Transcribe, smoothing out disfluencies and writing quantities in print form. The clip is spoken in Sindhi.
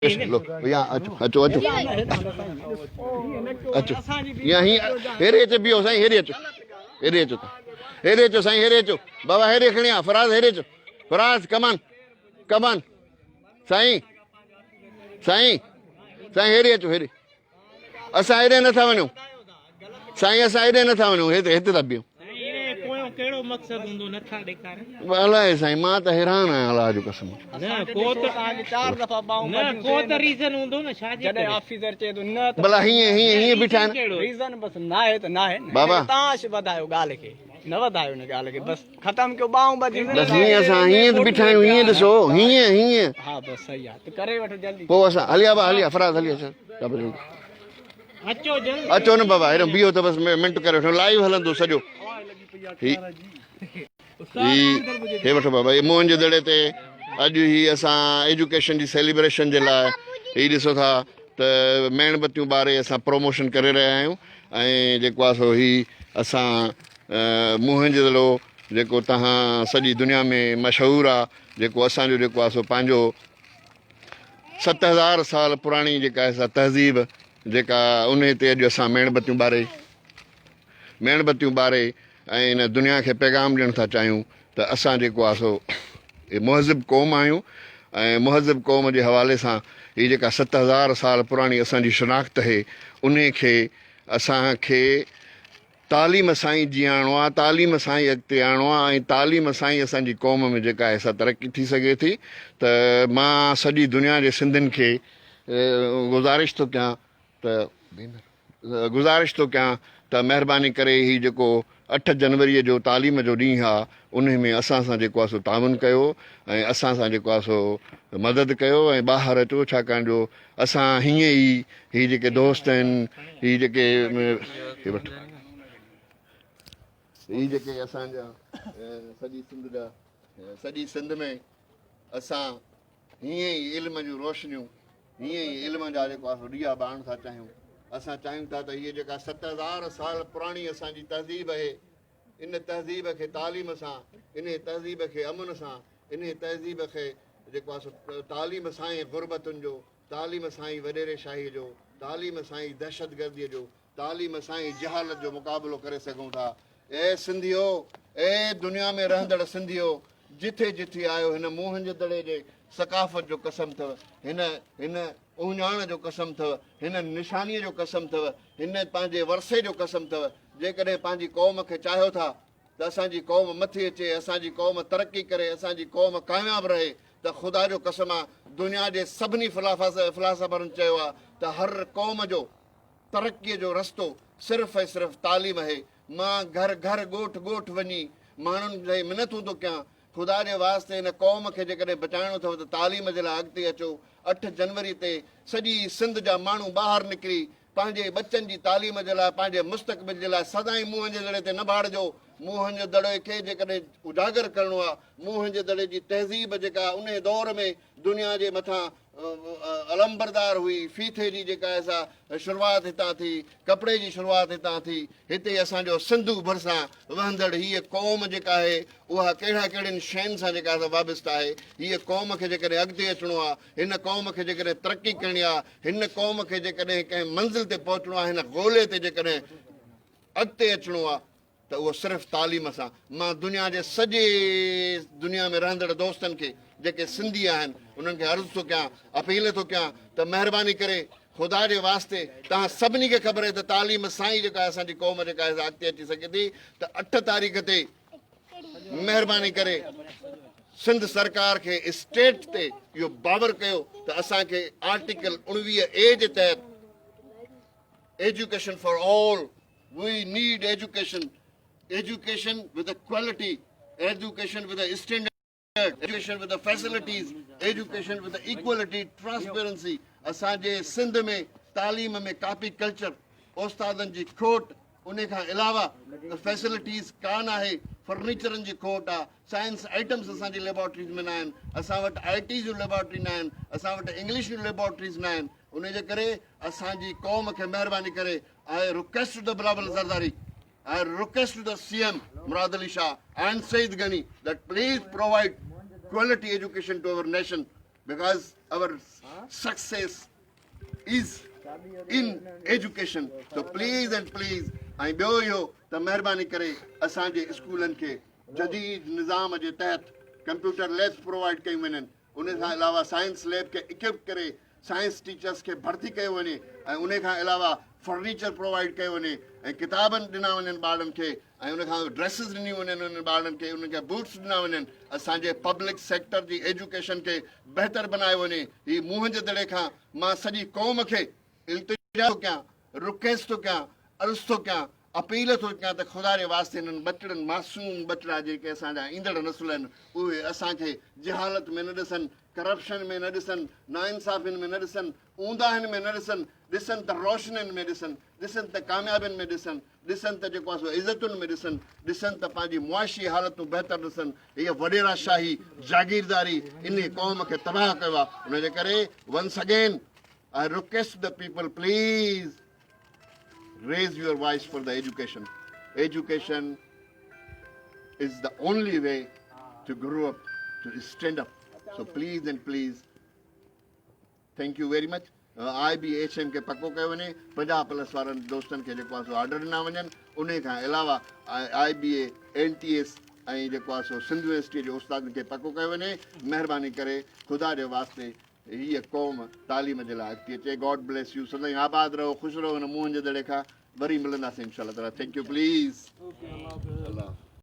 لو يا اچو اچو اچو اچو يا هي هيري اچ بيو سائين هيري اچو هيري اچو هيري اچو سائين هيري اچو بابا هيري کڻي آ فراز هيري اچو فراز ڪمان ڪمان سائين سائين سائين هيري اچو هيري اسان هيڏي نٿا وڃون سائين اسان هيڏي نٿا وڃون هتي هتي ٿا بيهون. پويون ڪهڙو مقصد هوندو نٿا ڏيکارين. الائي سائين مان ته حيران آهيان الله جو قسم. نه ڪو ته چار دفعا ٻانهون نه ڪو ته ريزن هوندو نه ڇا جي جڏهن آفيسر چئي ٿو نه ڀلا هيئن هيئن هيئن بيٺا آهن ريزن بس ناهي ته ناهي بابا تان وڌايو ڳالهه کي نه وڌايو ان ڳالهه کي بس ختم ڪيو ٻانهون ٻڌي بس هيئن اسان هيئن ته بيٺا آهيون هيئن ڏسو هيئن هيئن ها بس صحيح آ ته ڪري وٺو جلدي پوء اسان هليا با هليا فراز هليا اچ بابا جلدي اچو جلدي اچو نه بابا هيڏو بيهو ته بس منٽ ڪري وٺو لائيو هلندو سڄو هي هي هي وٺو بابا هي موهن جي دڙي تي اڄ هي اسان ايجوڪيشن جي سيليبريشن جي لاء هي ڏسو ٿا ته ميڻ بتيون ٻاري اسان پروموشن ڪري رهيا آهيون ۽ جيڪو آ سو هي اسان موهن جو دڙو جيڪو تهان سڄي دنيا ۾ مشهور آ جيڪو اسان جو جيڪو آ سو پنهنجو 7000 سال پراڻي جيڪا آهي سا تهذيب جيڪا انهي تي اڄ اسان ميڻ بتيون ٻاري ميڻ بتيون ٻاري ۽ ان دنيا کي پيغام ڏيڻ ٿا چاهيون ته اسان جيڪو آ سو مهذب قوم آهيون ۽ مهذب قوم جي حوالي سان هي جيڪا 7000 سال پراڻي اسان جي شناخت اهي انهي کي اسان کي تعليم سان ئي جيئاڻو آ، تعليم سان ئي اڳتي آڻڻو آ ۽ تعليم سان ئي اسان جي قوم ۾ جيڪا آهي سا ترقي ٿي سگهي ٿي ته مان سڄي دنيا جي سنڌين کي گذارش ٿو ڪيان ته گذارش ٿو ڪيان ته مهرباني ڪري هي جيڪو اٺ جنوري جو تعليم جو ڏينهن آ انهي ۾ اسان سان جيڪو آ سو تعاون ڪيو ۽ اسان سان جيڪو آ سو مدد ڪيو ۽ ٻاهر اچو ڇاڪاڻ جو اسان هيئن ئي هي جيڪي دوست آهن هي جيڪي هي وٺ هي جيڪي اسان جا سڄي سنڌ جا سڄي سنڌ ۾ اسان هيئن ئي علم جون روشنيون هيئن ئي علم جا جيڪو آ سو ڏيئا ٻارڻ ٿا چاهيون اسان چاهيون ٿا ته هيء جيڪا 7000 سال پراڻي اسان جي تهذيب اهي ان تهذيب کي تعليم سان، انهيء تهذيب کي امن سان، انهيء تهذيب کي جيڪو آهي سو تعليم سان ئي غربتن جو، تعليم سان ئي وڏيري شاهيء جو، تعليم سان ئي دهشتگرديء جو، تعليم سان ئي جهالت جو مقابلو ڪري سگهون ٿا. اي سنڌيو! اي دنيا ۾ رهندڙ سنڌيو! جٿي جٿي آهيو هن موهن جي دڙي جي ثقافت جو قسم اٿو، هن هن اهڃاڻ جو قسم اٿو، هن نشانيء جو قسم اٿو، هن پنهنجي ورثي جو قسم اٿو، جيڪڏهن پنهنجي قوم کي چاهيو ٿا ته اسان جي قوم مٿي اچي، اسان جي قوم ترقي ڪري، اسان جي قوم ڪامياب رهي ته خدا جو قسم آ دنيا جي سڀني فلاسافرن چيو آ ته هر قوم جو ترقي جو رستو صرف ۽ صرف تعليم اهي. مان گهر گهر ڳوٺ ڳوٺ وڃي ماڻهن کي منٿون ٿو ڪيان خدا جي واسطي هن قوم کي جيڪڏهن بچائڻو اٿو ته تعليم جي لاء اڳتي اچو. اٺ جنوري تي سڄي سنڌ جا ماڻهو ٻاهر نڪري پنهنجي ٻچن جي تعليم جي لاء پنهنجي مستقبل جي لاء سدائين موهن جي دڙي تي نه ڀاڙجو. موهن جو دڙي کي جيڪڏهن اجاگر ڪرڻو آ، موهن جي دڙي جي تهذيب جيڪا انهي دور ۾ دنيا جي مٿان علمبردار هئي، ڦيٿي جي جيڪا آهي سا شروعات هتان ٿي، ڪپڙي جي شروعات هتان ٿي، هتي اسان جو سنڌو ڀرسان وهندڙ هيء قوم جيڪا آهي اها ڪهڙا ڪهڙين شين سان جيڪا آهي سا وابسته آهي، هيء قوم کي جيڪڏهن اڳتي اچڻو آ، هن قوم کي جيڪڏهن ترقي ڪرڻي آ، هن قوم کي جيڪڏهن ڪنهن منزل تي پهچڻو آ، هن گولي تي جيڪڏهن اڳتي اچڻو آ ته اهو صرف تعليم سان. مان دنيا جي سڄي دنيا ۾ رهندڙ دوستن کي جيڪي سنڌي آهن انهن کي عرض ٿو ڪيان، اپيل ٿو ڪيان ته مهرباني ڪري خدا جي واسطي توهان سڀني کي خبر آهي ته تعليم سان ئي جيڪا اسان جي قوم جيڪا آهي سا اڳتي اچي سگهي ٿي ته اٺ تاريخ تي مهرباني ڪري سنڌ سرڪار کي اسٽيٽ تي اهو باور ڪيو ته اسان کي آرٽيڪل 19 اي جي تحت education for all we need education education with quality education with standard education with facilities education with equality transparency اسان جي سنڌ ۾ تعليم ۾ ڪاپي ڪلچر استادن جي کوٽ ان کان علاوه فيسلٽيز ڪا نه آهي فرنيچرن جي کوٽ آ سائنس آئٽمس اسان جي ليبارٽريز ۾ نه آهن اسان وٽ آء ٽي جون ليبارٽري نه آهن اسان وٽ انگلش جون ليبارٽريز نه آهن ان جي ڪري اسان جي قوم کي مهرباني ڪري I request to the Bilawal Zardari I request to the C M Murad Ali Shah and Saeed Ghani that please provide quality education to our nation. Because our success is in education so please and please ۽ ٻيو اهو ته مهرباني ڪري اسان جي اسڪولن کي جديد نظام جي تحت ڪمپيوٽر ليبس پرووائيڊ ڪيون وڃن ان کان علاوه سائنس ليب کي اڪوپ ڪري سائنس ٽيچرس کي ڀرتي ڪيو وڃي ۽ ان کان علاوه فرنيچر پرووائيڊ ڪيو وڃي ۽ ڪتابن ڏنا وڃن ٻارڙن کي ۽ ان کان ڊريسز ڏنيون وڃن انهن ٻارڙن کي انهن کي بوٽس ڏنا وڃن اسان جي پبلڪ سيڪٽر جي ايجوڪيشن کي بهتر بنايو وڃي هي موهن جي دڙي کان مان سڄي قوم کي التجا ٿو ڪيان رڪويسٽ ٿو ڪيان عرض ٿو ڪيان اپيل ٿو ڪيان ته خدا جي واسطي انهن ٻچڙن معصوم ٻچڙا جيڪي اسان جا ايندڙ نسل آهن اهي اسان کي جهالت ۾ نه ڏسن ڪرپشن ۾ نه ڏسن ناانصافين ۾ نه ڏسن اونداهين ۾ نه ڏسن، ڏسن ته روشنين ۾ ڏسن، ڏسن ته ڪاميابين ۾ ڏسن، ڏسن ته جيڪو آهي سو عزتن ۾ ڏسن، ڏسن ته پنهنجي معاشي حالتون بهتر ڏسن. هيء وڏيرا شاهي، جاگيرداري انهي قوم کي تباهه ڪيو آهي. ان جي ڪري once again I request the people please raise your voice for the education. Education is the only way to grow up, to stand up. So please and please thank you very much I B H M کي پڪو ڪيو وڃي 50 پلس وارن دوستن کي جيڪو آهي سو آرڊر ڏنا وڃن انهي کان علاوه I B A N T S ۽ جيڪو آهي سو سنڌ يونيورسٽي جي استادن کي پڪو ڪيو وڃي مهرباني ڪري خدا جي واسطي هيء قوم تعليم جي لاء اڳتي اچي گاڊ بليس يو سدائين آباد رهو خوش رهو هن موهن جي دڙي کان وري ملنداسين انشاء الله تعالي thank you please.